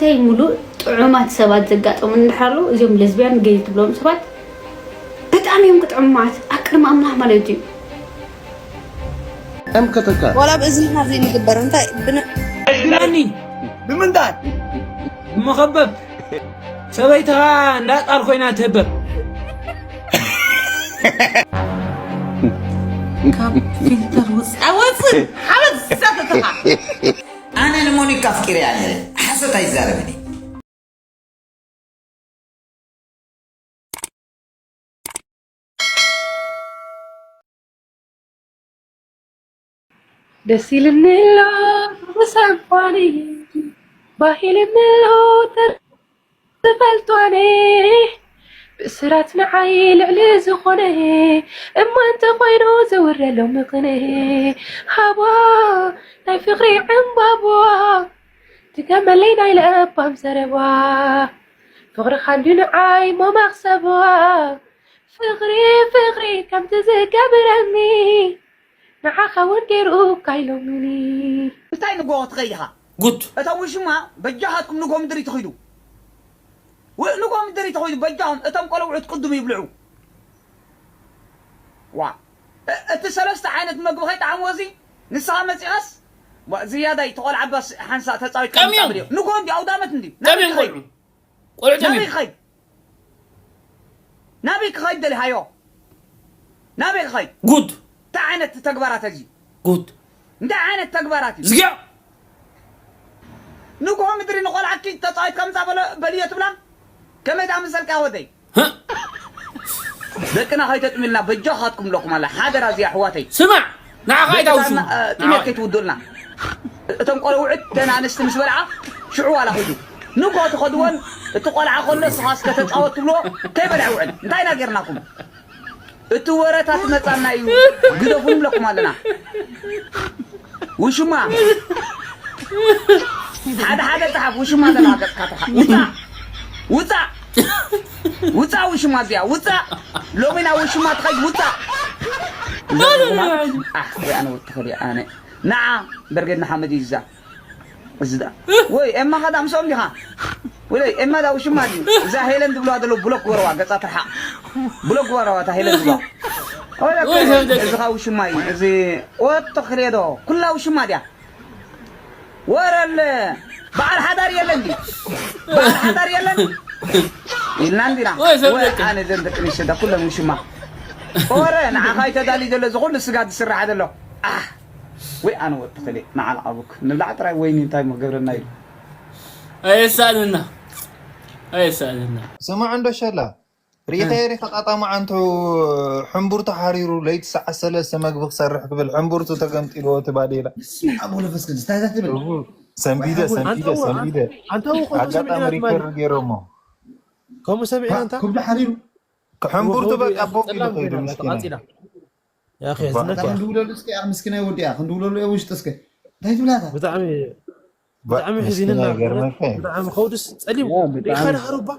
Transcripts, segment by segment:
ተይ ሙሉእ ጥዑማት ሰባት ዘጋጠሙ እንድሕር ኣለዉ፣ እዚኦም ለዝቢያን ገይ ትብሎም ሰባት ብጣዕሚ እዮም ክጥዕሙ፣ ማለት ኣብ ቅድሚ ኣምላኽ ማለት እዩ። ከም ከተካ ዋላ ብእዝንኻ ዘይንግበር እንታይ ብን ዕድላኒ ብምንታይ መኸበብ ሰበይትኻ እንዳጣር ኮይና ትህበብ። ካብ ፊልተር ውፅእ ወፅእ ሓበዛ ተተኻ ኣነ ንሞኒካ ኣፍቂረያ ነይረ። ሓሶት ኣይዛረብን እየ። ደስ ኢልኒ ኣሎ ብሰንኳኒ ባሂልኒ ኣሎ ተፈልጧኒ ብስራት ንዓይ ልዕሊ ዝኾነ እማ እንተኾይኑ ዘውረሎ ምኽነ ሃባ ናይ ፍቕሪ ዕምባባ ትከመለይ ናይ ለባም ዘረባ ፍቕርኻ እንድዩ ንዓይ ሞ መኽሰባ ፍቕሪ ፍቕሪ ከምቲ ዝገብረኒ ንዓኻ እውን ገይሩ ካይሎምኒ እንታይ ንጎ ክትኸይድ ኢኻ ጉድ እታ ውሽማ በጃኻትኩም ንጎ ምድሪ ትኺዱ ንጎ ምድሪ ትኺዱ በጃኹም እቶም ቆለውዑት ቅዱም ይብልዑ ዋ እቲ ሰለስተ ዓይነት መግቢ ከይጠዓምዎ እዚ ንስኻ መፂኻስ ዝያዳይ ተቆልዓባስ ሓንሳ ተፃዊት ንጎ እንዲ ኣውዳመት እንዲ ቀሚዮም ቆልዑ ቆልዑ ናበይ ቀሚዮም ክኸይድ ናበይ ክኸይድ ደሊኻዮ ናበይ ክኸይድ ጉድ እንታይ ዓይነት ተግባራት እዚ ጉድ እንታይ ዓይነት ተግባራት እዩ ዝጊያ ንግሆ ምድሪ ንቆልዓኪ ተፃዊት ከምዛ በለ በልዮ ትብላ ከመይ ዳ ምሰልካ ወደይ ደቅና ከይተጥሚልና በጃኻትኩም ኣለኩም ኣላ ሓደራ እዚ ኣሕዋተይ ስማዕ ንዓኻ ኣይታውሱ ጥሜት ከይትውድልና እቶም ቆልውዕት ተን ኣንስቲ ምስ በልዓ ሽዑ ዋላ ኹዱ ንግሆ ትኸድወን እቲ ቆልዓ ከሎ ስኻ እስከ ተፃወት ትብልዎ ከይበልዐ ውዕል እንታይ ኢና ጌርናኩም እቲ ወረታት መጻና እዩ ግደፉ ንብለኩም ኣለና ውሽማ ሓደ ሓደ ጸሓፍ ውሽማ ዘለዋ ገጽካ ተኻ ውጻ ውጻ ውጻ ውሽማ እዚኣ ውጻ ሎሚ ናብ ውሽማ ትኸይድ ውጻ ወይ ኣነ ወጥተኸል ኣነ ንዓ በርገድ ንሓመድ እዩ እዛ እዚ ዳ ወይ ኤማ ኸዳ ምስኦም ዲኻ ወለይ ኤማ ዳ ውሽማ ድዩ እዛ ሄለን ዝብለዋ ዘለዉ ብሎክ ግበረዋ ገጻ ትርሓቕ ብሎክ ግበረዋ እታ ሄለን ዝብለዋ እዚ ኻ ውሽማ እዩ እዚ ወጥቶ ክልኤ ዶ ኩላ ውሽማ ድያ ወረለ በዓል ሓዳር የለን ድዩ በዓል ሓዳር የለን ኢልና እንዲና ወይ ኣነ ዘን ደቂ ንሽዳ ኩለን ውሽማ ወረ ንዓኻ ይተዳልዩ ዘሎ እዚ ኩሉ ስጋ ዝስራሕ ዘሎ ኣህ ወይ ኣነ ወዲ ኸሌ ንዓል ኣቡክ ንብላዕ ጥራይ ወይኒ እንታይ እሞ ገብረና ኢሉ ኣየሳእንና ኣየሳእንና ስማዕ እንዶ ሸላ ርኢኻዮ ዲኻ ጣጣ መዓንቱ ሕምቡርቱ ሓሪሩ ለይቲ ሰዓት ሰለስተ መግቢ ክሰርሕ ክብል ሕምቡርቱ ተገምጢልዎ እቲ ባዴላ ስማዕ ኣቦ ለፈስ ቅዱስ እንታይ እዛ ትብል ሰንቢደ ሰንቢደ ሰንቢደ ኣጋጣሚ ሪከርድ ገይሮሞ ከምኡ ሰሚዕና እንታ ክብዱ ሓሪሩ ሕምቡርቱ በቃ ቦግ ኢሉ ከይዱ ምስኪና ያኺ ህዝነካ ክንድውለሉ እስከ ያ ምስኪናይ ወዲያ ክንድውለሉ የ ውሽጢ እስከ እንታይ ትብላታ ብጣዕሚ ብጣዕሚ ሕዚንና ብጣዕሚ ከውድስ ጸሊም ሪኢኻ ዳሃሩ እባ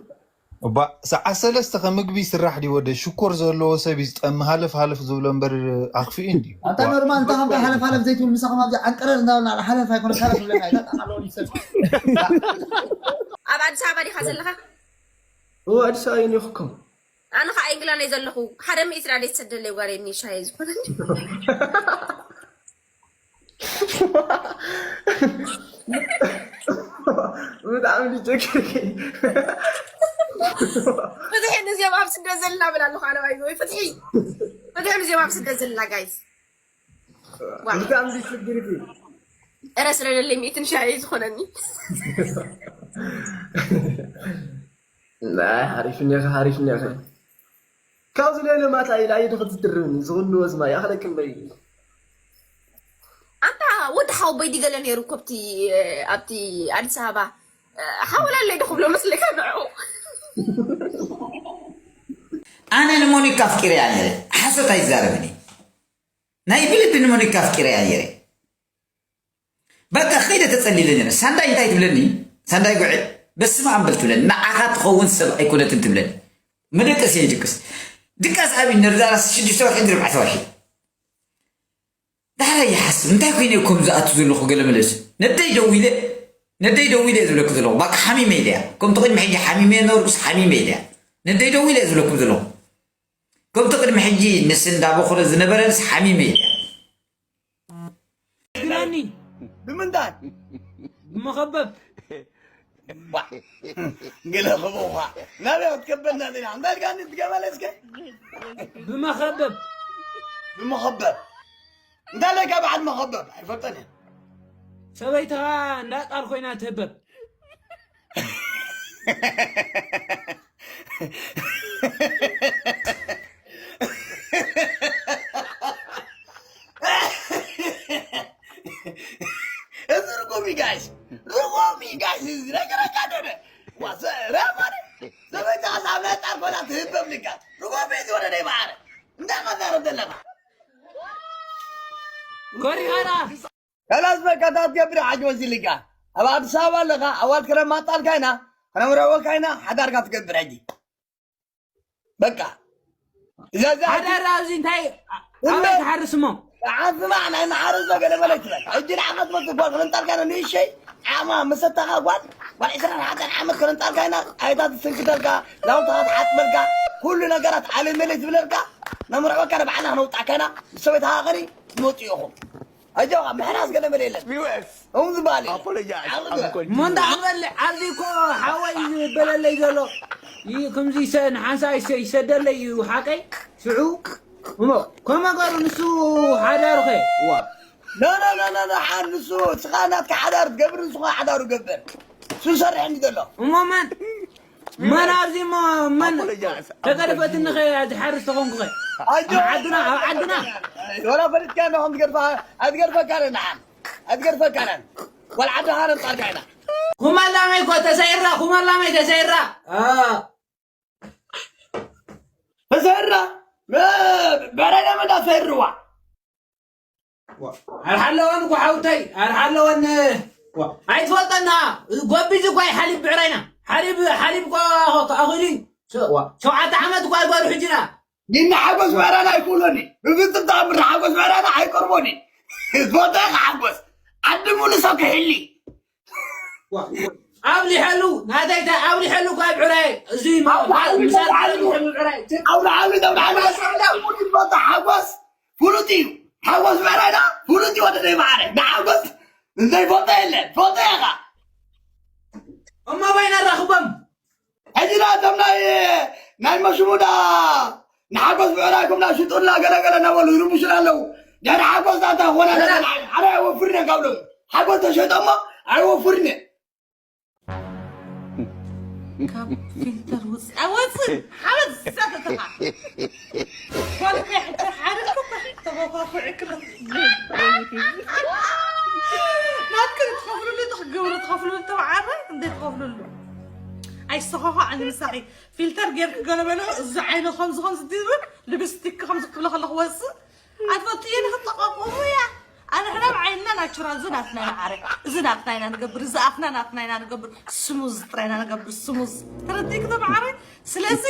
እባ ሰዓት ሰለስተ ከምግቢ ይስራሕ ድዩ ወደ ሽኮር ዘለዎ ሰብ ይስጠሚ ሃለፍ ሃለፍ ዝብሎ እምበር ኣኽፊኡ እንድዩ ኣንታ ኖርማል እንታ ከምታ ሓለፍ ሓለፍ ዘይትብል ምሳኹም ኣብዚ ዓንቀረር እንዳበልና ሓለፍ ኣይኮነ ሓለፍ ብለና ይጠጣ ኣለዎ ይሰብ ኣብ ኣዲስ ኣበባ ዲኻ ዘለኻ እዎ ኣዲስ ኣበባ እየ ኔኹኩም ኣነ ኸዓ ኢንግላንድ እየ ዘለኹ ሓደ ሚእቲ ዳ ደይትሰደለይ ጓል እየ ሻሂ ዝኾነ ብጣዕሚ ልጨክርኪ ፍትሒ ንዚኦም ኣብ ስደት ዘለና ብል ኣለኹ ኣነ ባይ ወይ ፍትሒ ፍትሒ ንዚኦም ኣብ ስደት ዘለና ጋይስ ብጣዕሚ ልጨክርኪ እረ ስለለለይ ሚእትን ሻሂ ዝኾነኒ ናይ ሓሪፍ እኒኻ ሓሪፍ እኒኻ ካብዚ ሌለ ማታ ኢላ እየ ድኽትትርብኒ ዝኽንወ ዝማ ይኣኽለኪ እምበይ ኣንታ ወዲ ሓወቦይ ድገለ ነይሩ ኮብቲ ኣብቲ ኣዲስ ኣበባ ሓወላለይ ዶ ክብሎ መስለካ ንዑ ኣነ ንሞኒካ ኣፍቂረያ ነይረ ሓሶት ኣይዛረብን ናይ ብልቢ ንሞኒካ ኣፍቂረያ ነይረ በቃ ከይደ ተጸሊለ ነይረ ሳንዳይ እንታይ ትብለኒ ሳንዳይ ጉዐ በስመ ኣብ በል ትብለኒ ንዓኻ ትኸውን ሰብ ኣይኮነትን ትብለኒ መደቀስ እየ ድቅስ ድቃስ ኣብይ ነርዳራስ ሽዱሽተ ወርሒ ድርባዕተ ወርሒ ዳሕራይ ይሓስብ እንታይ ኮይነ እኮም ዝኣቱ ዘለኹ ገለ መለስ ነደይ ደዊለ ነደይ ደው ኢለ ዝብለኩም ዘለኹ ባካ ሓሚመ ኢለያ። ከምቲ ቅድሚ ሕጂ ሓሚመ ነበርኩስ ሓሚመ ኢለያ። ነደይ ደው ኢለ ዝብለኩም ዘለኹ ከምቲ ቅድሚ ሕጂ ንስ እንዳበኹረ ዝነበረንስ ሓሚመ ኢለያ። ግናኒ ብምንታይ ብመኸበብ ዋ፣ ገለ ክብኡኻ ናበይ ክትከበና ዜና እንታይ ኢልካኒ ትገበለ እስከ ብመኸበብ ብመኸበብ እንታይ ኢለካ በዓል መኸበብ ኣይፈልጠን እየ ሰበይትኻ እንዳጣል ኮይና ትህበብ እዚ ርጉም እዩ ጋይስ ርጉም እዩ ጋይስ እዚ ረገረጋ ደደ ዋሰ ረማሪ ሰበይትኻ ሳብ ናይ ጣር ኮይና ትህበብ ልካ ርጉም እዩ ዝወደደ ይበዓረ እንታይ ቀዛረብ ዘለኻ ኮሪኻና ከላስ በቃ ታት ገብር ሓጅ ወሲልካ ኣብ ኣዲስ ኣበባ ኣለኻ ኣዋል ክረማጣልካ ኢና ክነምረወካ ኢና ሓዳርካ ትገብር ሕጂ በቃ እዛ እዛ ሓዳር ኣብዚ እንታይ ኣበይ ትሓርስ እሞ ዓፍማ ናይ መሓረዞ ገለ መለ ይትበል ሕጂ ንዓኻ ትመጽእ ጓል ክነምጣልካ ኢና ንእሸይ ዓማ መሰታኻ ጓል ጓል ዕስራን ሓደን ዓመት ክነምጣልካ ኢና ኣይታት ትስንክተልካ ናውታኻ ትሓጥበልካ ኩሉ ነገራት ዓለም መለ ትብለልካ ነምርዖካ ንባዕልና ክነውጣዕካ ኢና ምስ ሰበይትኻ ኸሪ ትመጹ ኢኹም ኣጆኻ ምሕራስ ገለ መለ የለን እም ዝበሃል የለን እሞ እንዳ ኣበል ኣብዚ እኮ ሓወይ ዝበለለይ ዘሎ ይ- ከምዚ ይሰ- ንሓንሳ ይሰ- ይሰደለይ እዩ ሓቀይ ሽዑ እሞ ከመ ገሩ ንሱ ሓዳርኸ ዋ ኖ ኖ ኖ ኖ ኖ ሓን ንሱ ስኻ ናትካ ሓዳር ትገብር ንስኻ ሓዳሩ ገበር እሱ ሰርሐኒ ዘሎ እሞ መን መን ኣብዚ እሞ መን ተገደፈትኒ ኸ ዝሓርስ ተኾንኩ ኸ ኣጆ ኣብ ዓድና ኣብ ዓድና ወላ ፈሊጥካ ኖ ከም ትገድፋ ኣይትገድፈካ ነን ሓን ኣይትገድፈካ ነን ወላ ዓድኻ ነምጣልካ ኢና ኩመላመይ እኮ ተሰይራ ኩመላመይ ተሰይራ አ፣ ተሰራ በረዳ መዳ ፈርዋ ኣርሓለወን እኮ ሓውተይ ኣርሓለወን ዋ፣ ኣይትፈልጠና ጎቢዝ እኳ ሓሊብ ብዕራይና ሓሊብ ሓሊብ እኳ ኣኽሊ ሸውዓተ ዓመት እኳ ይጓዱ ሕጅና ግን ሓጎስ ብዕራና ኣይክእሎኒ ብፍፅም ተኣምር ሓጎስ ብዕራና ኣይቀርቦኒ ዝፈቶ ሓጎስ ዓዲ ሙሉ ሰብ ክሕሊ ኣብሊሐሉ ናተይ ኣብሊሐሉ እኳ ብዕራይ እዚ ምሳሌ ብዕራይ ኣብ ላዕሊ ኣብ ላዕሊ ዝፈቶ ሓጎስ ፍሉጥ እዩ ሓጎስ ብዕራና ፍሉጥ እዩ ወደደይ ማዕረ ንሓጎስ ዘይፈልጦ የለን ፈልጦ ኢኻ እሞ በይና ራኽቦም ሕጂ ዳ እቶም ናይ ናይ መሽሙዳ ንሓጎስ ብዕራይኩም ዳ ሽጡልና ገለገለ እናበሉ ይርብሹና ኣለዉ ድሕሪ ሓጎስ ዳ እንታይ ክኾና ኣለና ሓደ ኣይወፍርን እየ ካብሎም ሓጎስ ተሸጠ እሞ ኣይወፍርን እየ ካብ ፊልተር ውፅእ ኣይወፅእ ሓበዝ ዘተተኻ ጓልኩ ሕተ ሓረድኩ ተበኳኩዕክ ናትክን ትኸፍሉሉ ትኽገብሩ ትኸፍሉሉ ተባዓረ እንደ ትኸፍሉሉ ኣይሰኻኻ ዓሊ ምሳኺ ፊልተር ጌርክ ገለበለ እዚ ዓይነ ከምዚ ከምዚ ድብል ልብስቲክ ከምዚ ክትብለ ከለክ ወፅእ ኣትፈልጥዮ ንክጠቃቆሙ እያ ኣንሕና ብዓይንና ናቹራል እዚ ናትና ኢና ዓረ እዚ ናትና ኢና ንገብር እዚ ኣፍና ናትና ኢና ንገብር ስሙዝ ጥራይ ኢና ንገብር ስሙዝ ተረዲእክ ተምዓረ ስለዚ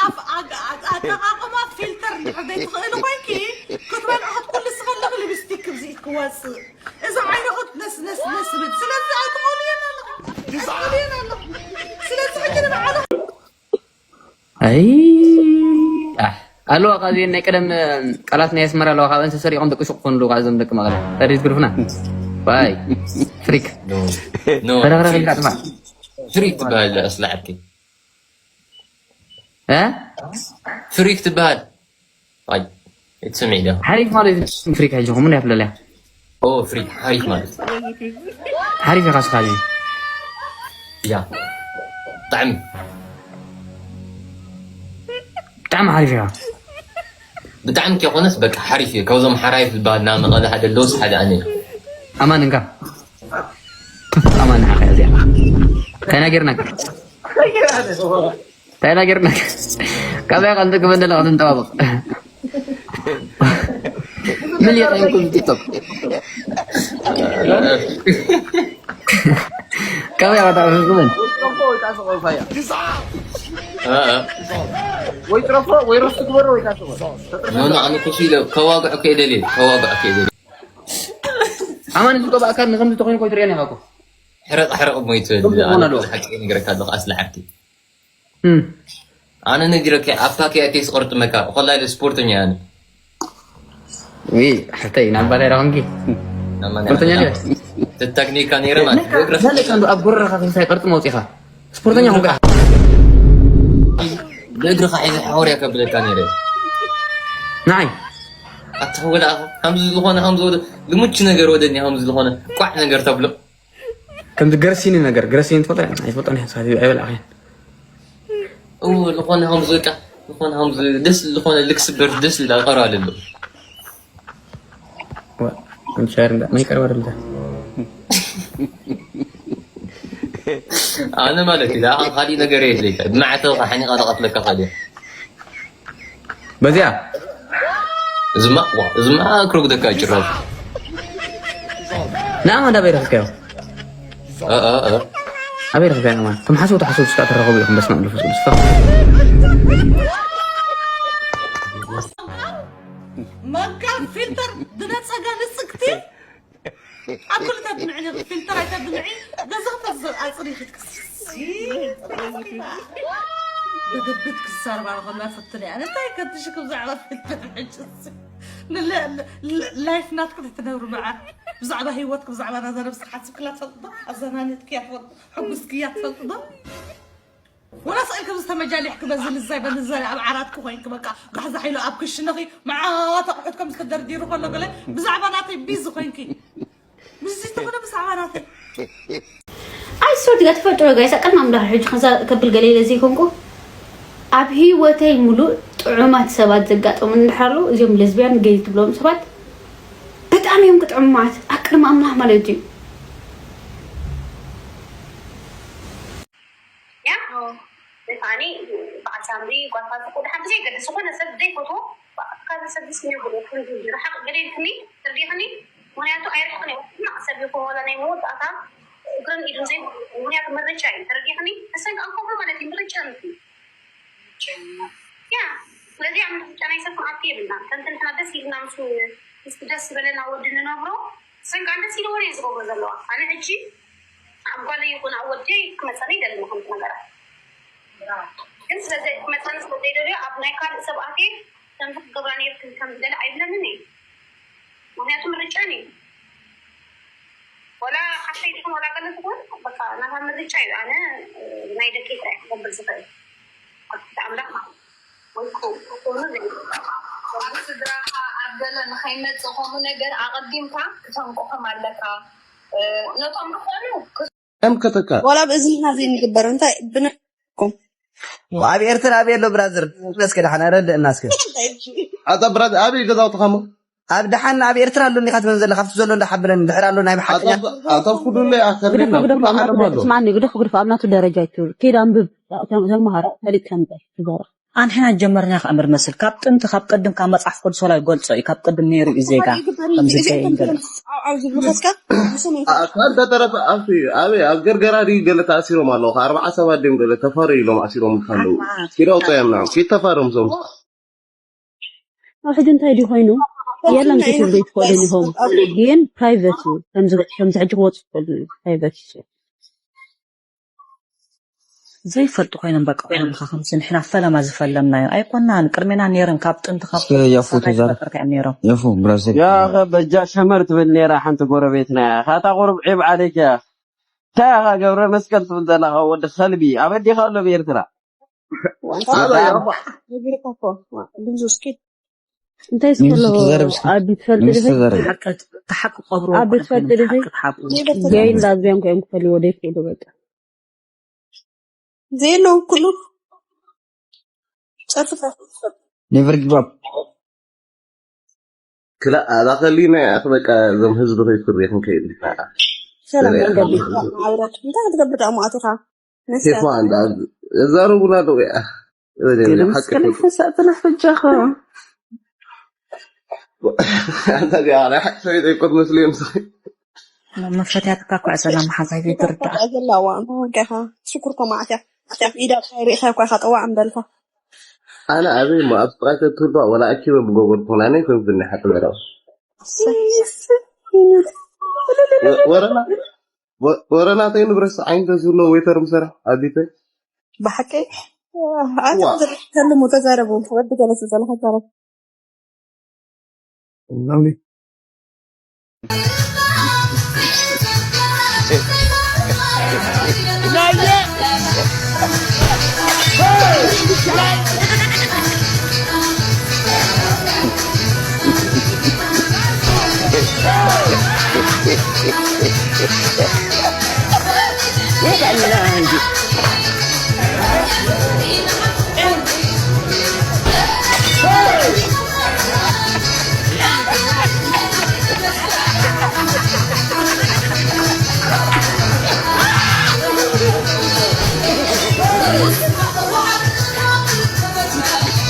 ኣፍ ኣጠቃቅማ ፊልተር እንድሕር ዘይትኽእሊ ኮይንኪ ክትበልዑ ክትኩልሲ ከለኺ ልብስቲክ ክብዚ ኢትክወፅእ እዚ ዓይንኹ ነስ ነስ ነስ ብል ስለዚ ኣይትኾኑ እዮም ኣለኹ ኣይትኾኑ እዮም ኣለኹ ስለዚ ሕጂ ንባዕሉ ኣይ ኣለዋ ካብዚን ናይ ቀደም ቃላት ናይ ኣስመራ ኣለዋ ካብ እንስሳ ሰሪቆም ደቂ ሹቅ ኮኑ ካብ እዞም ደቂ መቐለ ታዲት ግርፍና ባይ ፍሪክ ተረግረግ ኢልካ ጥፋ ፍሪክ ትበሃል ኣስላ ዓርኪ እ ፍሪክ ትበሃል ኣይ ትስምዒ ዶ ሓሪፍ ማለት እዩ ፍሪክ ሕጂ ኹምን ያፍለለያ ኦ ፍሪክ ሓሪፍ ማለት ሓሪፍ ኢኻ ስኻ እዚ ያ ብጣዕሚ ብጣዕሚ ሓሪፍ ኢኻ ብጣዕሚ ከይኮነስ በቃ ሓሪፍ እዩ ካብዞም ሓራይፍ ዝበሃል ናብ መቐለ ሓደ ኣለውስ ሓደ ኣነ እዩ ኣማን እንካ ቱፍ ኣማን ንዓኻ እዚኣ እንታይ ናጌርና እንታይ ናጌርና ካበይ ቃል ትግበ እንደለ ክትንጠባበቕ ምን የጠንኩም ቲክቶክ ካበይ ቃል ትግበ ወይ ጥረፎ ወይ ረሱ ግበሮ ወይ ካስቦ ኖኖ ኣነ ኩሱ ኢለ ከዋግዕ ከይደልየ ከዋግዕ ከይደልየ ኣማን ዝገባእካ ንከምዚ ተኮይኑ ኮይ ትሪኦ ኔኻ እኮ ሕረቕ ሕረቕ እሞ ይትብል። ጽቡቕ ኣነ ኾነ ዶ? ብዙሕ ሓቂ ይነግረካ ኣለኹ ኣስሊ ሓቂ። እም። ኣነ ነጊረካ፣ ኣብታ ክያቴ ስቆርጥመካ፣ ኾላይ ስፖርተኛ ኣነ። ዊ፣ ሓተይ፣ ናብ ባላይ ረኸምኪ? ናማ ናይ ስፖርተኛ ሓተይ። ድያ? ተታግኒካ ነይረ ማለት፣ ነካ፣ ብእግርኻ ዘለካ እንዶ ኣብ ጎረኻ ክንሳይ ቅርጺ መውጺኻ። ስፖርተኛ ኾንካ። ብእግርኻ ሒዘ ሓወርያ ከብለካ ነይረ። ንዓይ? ኣታ ወላ፣ ከምዚ ዝኾነ፣ ከምዚ ወደ፣ ልሙች ነገር ወደኒ፣ ከምዚ ዝኾነ ቋዕ ነገር ተብሎ። ከምዚ ገረሲኒ ነገር፣ ገረሲኒ ትፈልጦ? ኣይትፈልጦን እያ፣ ሳቢ ኣይበላዕኽን። እው፣ ዝኾነ ከምዚ በቃ፣ ዝኾነ ከምዚ ደስ፣ ዝኾነ ልክስበር ደስ ኢላ ቀርባ ኣለሎ። ዋ፣ እንሻር እንዳ፣ መን ይቀርባ ደልታ? ኣነ ማለት እዩ፣ ደኣ ካሊእ ነገር የድለይካ። ብማዕተብካ ሓኒቓ ዝቐትለካ ካልእ። በዚኣ? እዝማ፣ ዋ፣ እዝማ ክረጉደካ ጭራሽ። ንኣማ እንዳበይ ረኺብካዮ? እ፣ እ፣ እ። ኣበይ ረኺብካዮ ንኣማ? ከም ሓሰውቲ ሓሰውቲ እስካ ትራኸቡ ኢኹም፣ በስመ ኣብ መንፈስ ቅዱስ። ፈ- መንካል ፊልተር ዝነጸጋ ንጽግቲ ኣብ ኩሉ ተድምዕኒ፣ ፊልተር ኣይተድምዒ፣ ገዛ ክተዘር ኣጽሪኺ ትክስሲ። ብድብት ክዛረባ ከላ ፈትነ። ኣነ እንታይ ከትሽክ ብዛዕባ ፊልተር ሕጅስ? ንለ-፣ ለ-፣ ላይፍ ናትኩም ትነብሩ መዓር። ብዛዕባ ህይወትኩም፣ ብዛዕባ ናዛ ነብሲ ሓስብክላ ትፈልጡ ዶ? ኣዘናኒትክያ ትፈልጡ? ሕጉስክያ ትፈልጡ ዶ? ወላ ስእል ከም ዝተመጃሊሕክ በዚ ልዛይ በልዛይ ኣብ ዓራትክ ኮይንክ በቃ ጋሕዛሕ ኢሉ ኣብ ክሽነኺ መዓት ኣቑሑት ከም ዝተደርዲሩ ከሎ ገለ ብዛዕባ ናተይ ቢዚ ኮይንኪ። ምስዚ ተኾነ ብዛዕባ ናተይ። ኣይ ሶርቲ ጋር ትፈልጡ ጋይስ፣ ኣቀድማ ምላኽ ሕጂ ከዛ ከብል ገለ ኢለ ዘይኮንኩ ኣብ ህይወተይ ሙሉእ ጥዑማት ሰባት ዘጋጠሙ እንድሓሉ እዚኦም ሌዝቢያን ገይ ትብሎም ሰባት ብጣዕሚ እዮም ክጥዕሙ ማለት ኣብ ቅድሚ ኣምላኽ ማለት እዩ። ያ ብጣዕሚ በዓል ሳምሪ ጓልካ ዝኮነ ሓንቲ ዘይገድስ ዝኮነ ሰብ ዘይፈትዎ ካብ ሰብ ስሚዮ ብሎ ርሓቅ ገለ ኢልክኒ ተርዲኽኒ። ምክንያቱ ኣይርሕቅን እየ ሕማቅ ሰብ ይኮን ዋላ ናይ መወዳእታ እግርን ኢዱን ዘይብሉ ምክንያቱ ምርጫ እዩ ተረዲኽኒ። ተሰንቀ እንከብሎ ማለት እዩ ምርጫ ምክኒ ያ ስለዚ ኣብ ምርጫ ናይ ሰብ ክንኣቱ የብልና። ከምቲ ንሕና ደስ ኢልና ምስ ምስ ደስ ዝበለና ወዲ ንነብሮ። ሰንቃ ደስ ኢልዎ እዩ ዝገብሮ ዘለዋ። ኣነ ሕጂ ኣብ ጓለይ ይኹን ኣብ ወደይ ክመፀኒ ይደሊ ምክንት ነገራት ግን ስለዚ ክመፀኒ ስለዘይደልዮ ኣብ ናይ ካልእ ሰብ ኣትየ ከምዚ ክገብራ ነይርክን ከም ዝደሊ ኣይብለንን እዩ። ምክንያቱ ምርጫን እዩ። ወላ ሓፍተይ ትኹን ወላ ገለ ትኹን በቃ ናታ ምርጫ እዩ። ኣነ ናይ ደቂ ጥራይ ክገብር ዝኽእል ኣብቲ ኣምላኽ ማለት ወይ ክኾኑ ዘይግባእ ኣብ ስድራኻ ኣብ ገለ ንኸይመጽእ ከምኡ ነገር ኣቐዲምካ ክተንቅሖም ኣለካ። ነቶም ዝኾኑ ከም ከተካ ዋላ ብእዝንና ዘይንግበር እንታይ ብንኩም ኣብ ኤርትራ ኣበይ ኣሎ ብራዘር? እስከ ደሓን ኣረድእና እስከ። ኣታ ብራዘር ኣበይ ገዛውትኻ እሞ? ኣብ ደሓን ኣብ ኤርትራ ኣሎ እንዲኻ ትበን ዘለኻ ኣብቲ ዘሎ እንዳሓብለን ድሕር ኣሎ ናይ ብሓቅኛ ኣታ ኩሉለ ኣከርና ግደፍ ግደፍ ኩሉ ኣብ ናቱ ዓለም ደረጃ ኣሎ። ስማኒ ግደፍ ግደፍ ኣብ ናቱ ደረጃ ይትብል። ከይድ ኣንብብ ተም- ተምሃር ፈሊጥ ከምጠል ትዛረብ። ኣንሕና ጀመርና ከኣ ምርመስል ካብ ጥንቲ ካብ ቅድም ካብ መጽሓፍ ቅዱስ ወላ ይገልጾ እዩ ካብ ቅድም ነይሩ እዩ ዜጋ ይግበር እዩ። ከምዚ እዚኦም ገይን ከም ገለ። ዝብሎም ዓው ዓው ዝብሉ ከስካ ንሶም እዮም ኣታ እንተተረፈ ኣብቲ ኣበይ ኣብ ገርገራ ድዩ ገለ ተኣሲሮም ኣለዉ ከኣ ኣርባዓ ሰባት ድዮም ገለ ተፋረዩ ኢሎም ኣሲሮም ኣለዉ። ኪድ ኣውፅኦም ንዖም ኪድ ተፋረዮም እዞም ኣብ ሕጂ እንታይ ድዩ ኮይኑ? የለን ኪስብ ዘይትፈልጡን ኢኹም። ግን ፕራይቨት እዩ። ከምዚ ከምዚ ሕጂ ክወፁ ትፈልጡ እዩ። ፕራይቨት እዩ። ዘይፈልጡ ኮይኖም በቃ ኮይኖም ኢኻ ከምዚ ንሕና ፈለማ ዝፈለምናዮ ኣይኮናን። ቅድሜና ነይሮም ካብ ጥንቲ ካብ እስከ ያፉ ተዛረብ። ፈጠርካ እዮም ነይሮም። ያፉ ብራዘር። يا أخي بجا شمر تبني راح أنت قربيتنا يا أخي هذا قرب عيب عليك يا أخي. تا يا أخي قبر مسكن تبني لها ود خلبي أبدي خلو بيرترا. ኣላ ያባ። ነጊርካ እኮ፣ ዋ፣ ድምፁ እስኪ። እንታይ እስኪ ንሱ ኣለዎ? ተዛረብ እስኪ። ኣቢ ትፈልጢ ንሱ ዲኺ? ተዛረብ። ሓቂ፣ እቲ ሓቂ ቀብርዎ ኣብ እኮ ቤት ፈልጢ ዲኺ? ሓቂ ተሓብኡ። ገይ እንዳዝዮም ከዮም ክፈልይዎ ደይክእሉ በቃ። ዘየለዉ ኩሉ ጨርፍታ። Never give up። ክላ ኣባኸሊና ያኽ በቃ እዞም ህዝቢ ከይኩርቤት ንከይድ ሰላም መንገዲ። ዓውረት እንታይ ክትገብር ደኣ ማእቱኻ? ቴፋ እንዳ እዛረቡና ኣለዉ ያ። ግድም ሓቂ ስለ ተፈ- ሕሳብ ተነፈጃኻ። ኣታ ዚኣ ናይ ሓቂ ሰበይቲ ኣይኮት መስልዮም። መፈትያትካ እኮ እያ ዘላ መሓዛይ ዘይትርዳእ። እያ ዘላ፣ እዋ፣ እሞ ወንካይኻ ሽኩር እኮ መዓት እያ። መዓት እያ። ኢዳ ሪእኻ እኳ ኢኻ ጠዋዕ እምበልካ። ኣነ ኣበይ እሞ ኣብ ስጥራተ ትህልዋ ወላ ኣኪበ ብጎበርኩ ናነይ ኮንኩ ናይ ሓቂ ዘረባ። ወ-፣ ወረና ወረ ናተይ ንብረት ዓይን ተዝህሎ ዌተር ምሰራሕ ኣዲተይ። ብሓቂ ኣቶም ዘለካሉ ተዛረቡ። ወዲ ገለ ስለዘለካ ዛረብ።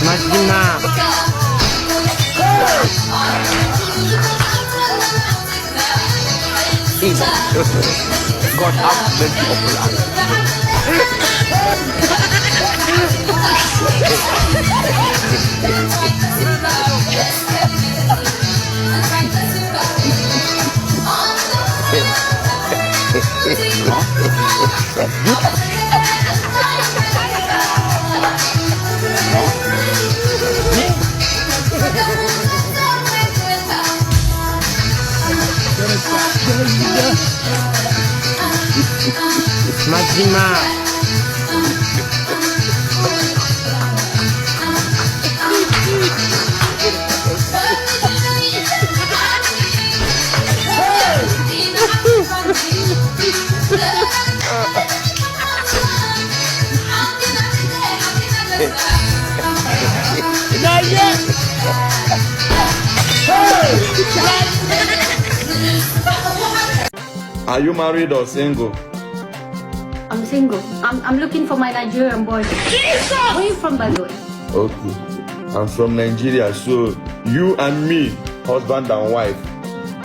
Majima. God have mercy upon us. Majima. Are you married or single? I'm single. I'm, I'm looking for my Nigerian boy. Where are you from, by the way? Okay. I'm from Nigeria, so you and me, husband and wife.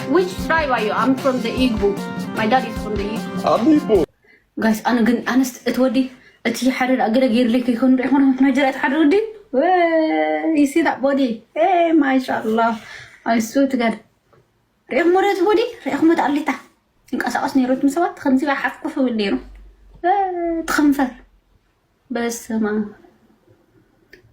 Which tribe are you? I'm from the Igbo. My dad is from the Igbo. I'm Igbo. ጋይስ ኣነ ግን ኣነስ እቲ ወዲ እቲ ሓደ ደኣ ገለ ገይርለይ ከይኮኑ ዶ ይኾኑ ናይጀርያ እቲ ሓደ ወዲ ይሲ ዳ ቦዲ ማሻላ ኣይሱ ትጋድ ሪእኹሞ ዶ እቲ ቦዲ ሪእኹሞ እቲ ኣሌታ ይንቀሳቐስ ነይሩ እቲ ሰባት ከምዚ ሓፍኩፍ ይብል ነይሩ ትኸንፈር በስማ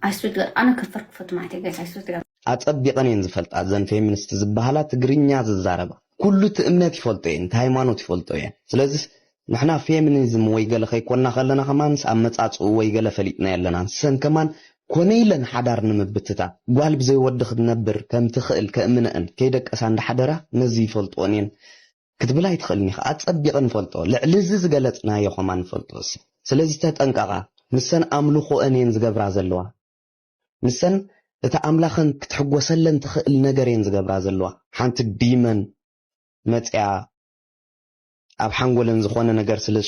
ኣይሱ ትጋድ ኣነ ከንፈር ክፈቱ ማለት እዩ ጋይስ ኣይሱ ትጋድ ኣጸቢቐን እየን ዝፈልጣ እዘን ፌሚኒስት ዝበሃላ ትግርኛ ዝዛረባ ኩሉ እቲ እምነት ይፈልጦ እየን እቲ ሃይማኖት ይፈልጦ እየን ስለዚስ ንሕና ፌሚኒዝም ወይ ገለ ከይኮና ከለና ከማንስ ኣመጻጽኡ ወይ ገለ ፈሊጥና የለና ንሰን ከማን ኮነ ኢለን ሓዳር ንምብትታ ጓል ብዘይ ወዲ ክትነብር ከም ትኽእል ከእምነእን ከይደቀሳ እንዳሓደራ ነዚ ይፈልጥኦን እየን ክትብል ኣይትኽእልን ኢኻ ኣጸቢቐ ንፈልጦ ልዕሊ እዚ ዝገለጽናዮ ከማን ንፈልጦ እሲ ስለዚ ተጠንቀቓ ንሰን ኣምልኾአን እየን ዝገብራ ዘለዋ ንሰን እታ ኣምላኸን ክትሕጎሰለን ትኽእል ነገር እየን ዝገብራ ዘለዋ ሓንቲ ዲመን መፅያ ኣብ ሓንጎለን ዝኾነ ነገር ስለ